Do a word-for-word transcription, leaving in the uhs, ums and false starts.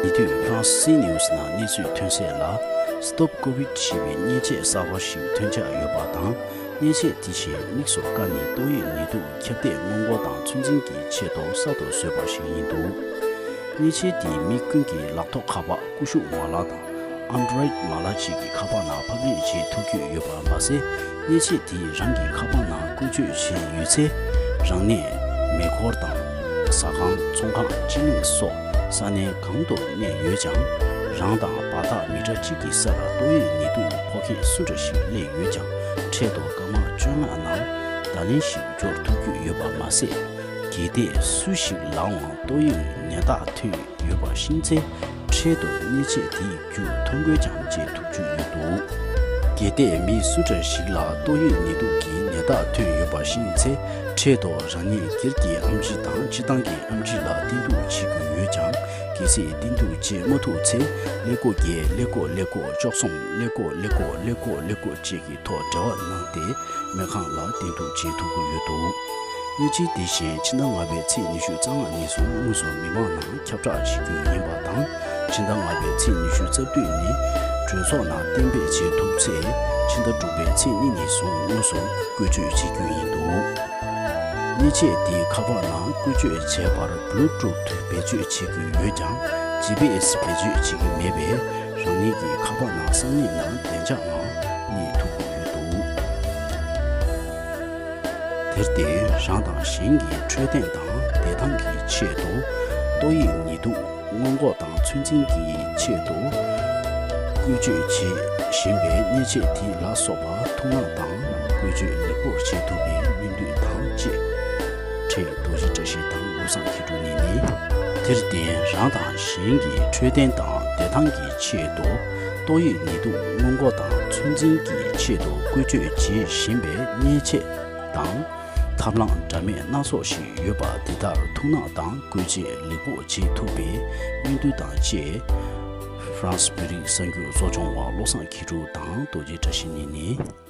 ཉེ་དུས་ཧྥ་རན་སི་ནིའུ་སི་ནང་གནས་ཚུལ་ཐོན་གསལ་ལ། Stop COVID ཞེས་པའི་མཉེན་ཆས་གསར་པ་ཞིག་ཐོན་འཆར་ཡོད་པ་དང་། མཉེན་ཆས་དེ་བཞིན་དམིགས་སུ་བཀར་ནས་ཏོག་དབྱིབས་ནད་དུག་ཁྱབ་གདལ་སྔོན་འགོག་དང་ཚོད་འཛིན་གྱི་ཆེད་དུ་གསར་དུ་བཟོས་པ་ཞིག་ཡིན་འདུག་མཉེན་ཆས་དེས་མི་ཀུན་གྱི་ལག་ཐོགས་ཁ་པར། ཀུ་ཤུ་མ་ལག་དང་། Android མ་ལག་བཅས་ཀྱི་ཁ་པར་ནང་ཕབ་ལེན་བྱེད་ཐུབ་རྒྱུ་ཡོད་པ་མ་ཟད། མཉེན་ཆས་དེས་རང་གི་ཁ་པར་ནང་བཀོལ་སྤྱོད་བྱས་ཡོད་ཚེ། རང་ཉིད་མེ་འཁོར་དང་། ཟ་ཁང་། ཚོང་ཁང་། སྤྱི་གླིང་སོགས་ས་གནས་གང་དུ་གནས་ཡོད་ཀྱང་། རང་དང་བར་ཐག་མི་ཊར་གཅིག་གི་སར་ཏོག་དབྱིབས་ནད་དུག་ཕོག་མཁན་སུ་འདྲ་ཞིག་སླེབས་ཡོད་ཀྱང་། འཕྲལ་དུ་སྐར་མ་བཅོ་ལྔ་ནང་བརྡ་ལན་ཞིག་འབྱོར་ཐུབ་རྒྱུ་ཡོད་པ་མ་ཟད། གལ་ཏེ་སུ་ཞིག་ལའང་ཏོག་དབྱིབས་ནད་རྟགས་ཐོན་ཡོད་པ་ཤེས་ཚེ། འཕྲལ་དུ་མཉེན་ཆས་དེའི་བརྒྱུད་ཐོ་འགོད་ཀྱང་བྱེད་ཐུབ་རྒྱུ་ཡོད་འདུག་གལ་ཏེ་མི་སུ་འདྲ་ཞིག་ལ་ཏོག་དབྱིབས་ནད་དུག་གི་ནད་རྟགས་ཐོན་ཡོད་པ་ཤེས་ཚེ། འཕྲལ་དུ་རང་ཉིད་སྒེར་གྱི་ཨེམ་ཆི་དང་སྤྱི་བཏང་གི་ཨེམ་ཆི་ལ་བསྟེན་གཏུག་བྱེད་དགོས་ཡོད་ཀྱང་། གལ་སྲིད་བསྟེན་གཏུག་བྱེད་མ་ཐུབ་ཚེ། ཀླད་ཀོར་བརྒྱད། ཀླད་ཀོར་ཀླད་ཀོར་བཅུ་གསུམ། ཀླད་ཀོར་ཀླད་ཀོར་ཀླད་ཀོར་ཀླད་ཀོར་བཅས་ཀྱི་ཐོག་འབྲེལ་བ་གནང་སྟེ། སྨན་ཁང་ལ་བསྟེན་གཏུག་བྱེད་ཐུབ་ཀྱི་ཡོད་འདུག་སྙན་ཞུ་དེ་བཞིན་ཕྱི་ཟླ་ལྔ་པའི་ཚེས་ཉི་ཤུ་རྩ་ལྔ་ཉིན་བཟུང་དངོས་སུ་མི་མང་ནང་ཁྱབ་བསྒྲགས་བྱེད་རྒྱུ་ཡིན་པ་དང་། ཕྱི་ཟླ་ལྔ་པའི་ཚེས་ཉི་ཤུ་རྩ་བདུན་ཉིན་གྲོས་ཚོགས་ནང་གཏན་འབེབས་བྱེད་ཐུབ་ཚེ། ཕྱི་ཟླ་དྲུག་པའི་ཚེས་གཉིས་ཉིན་བཟུང་དངོས་སུ་བཀོལ་སྤྱོད་བྱེད་རྒྱུ་ཡིན་འདུག་མཉེན་ཆས་དེའི་ཁ་པར་ནང་བཀོལ་སྤྱོད་བྱེད་པར་Bluetooth བེད་སྤྱོད་བྱེད་དགོས་ཡོད་ཀྱང་། ཇི་པི་ཨེ་སི་བེད་སྤྱོད་བྱེད་ཀྱི་མེད་པས། རང་ཉིད་ཀྱི་ཁ་པར་ནང་གསང་གནས་ནང་བདེ་འཇགས་ངང་གནས་ཐུབ་ཀྱི་ཡོད་འདུག་དེར་བརྟེན། རང་དང་གཞན་གྱི་འཕྲོད་བསྟེན་དང་བདེ་ཐང་གི་ཆེད་དུ། ཏོག་དབྱིབས་ནད་དུག་སྔོན་འགོག་དང་ཚོད་འཛིན་གྱི་ཆེད་དུ་བཀོལ་སྤྱོད་བྱེད་བཞིན་པའི་མཉེན་ཆས་དེ་ལ་སོགས་པ་ཐུགས་སྣང་དང་བཀོལ་སྤྱོད་ལེགས་པོར་བྱེད་ཐུབ་པའི་སྨོན་འདུན་དང་བཅས། བཀྲ་ཤིས་རྡོ་རྗེ་བཀྲ་ཤིས་དང་བློ་བཟང་མཁས་གྲུབ་གཉིས་ནས། དེར་བརྟེན། རང་དང་གཞན་གྱི་འཕྲོད་བསྟེན་དང་བདེ་ཐང་གི་ཆེད་དུ། ཏོག་དབྱིབས་ནད་དུག་སྔོན་འགོག་དང་ཚོད་འཛིན་གྱི་ཆེད་དུ་བཀོལ་སྤྱོད་བྱེད་བཞིན་པའི་མཉེན་ཆས་དང་། ཐབས་ལམ་འདྲ་མིན་སྣ་ཚོགས་ཤིག་ཡོད་པ་དེ་ལྟར་ཐུགས་སྣང་དང་བཀོལ་སྤྱོད་ལེགས་པོ་བྱེད་ཐུབ་པའི་སྨོན་འདུན་དང་བཅས། ཧྥ་རན་སི་བོད་རིགས་གསར་འགྱུར་གཙོ་སྐྱོང་བ་བློ་བཟང་མཁས་གྲུབ་དང་རྡོ་རྗེ་བཀྲ་ཤིས་གཉིས་ནས།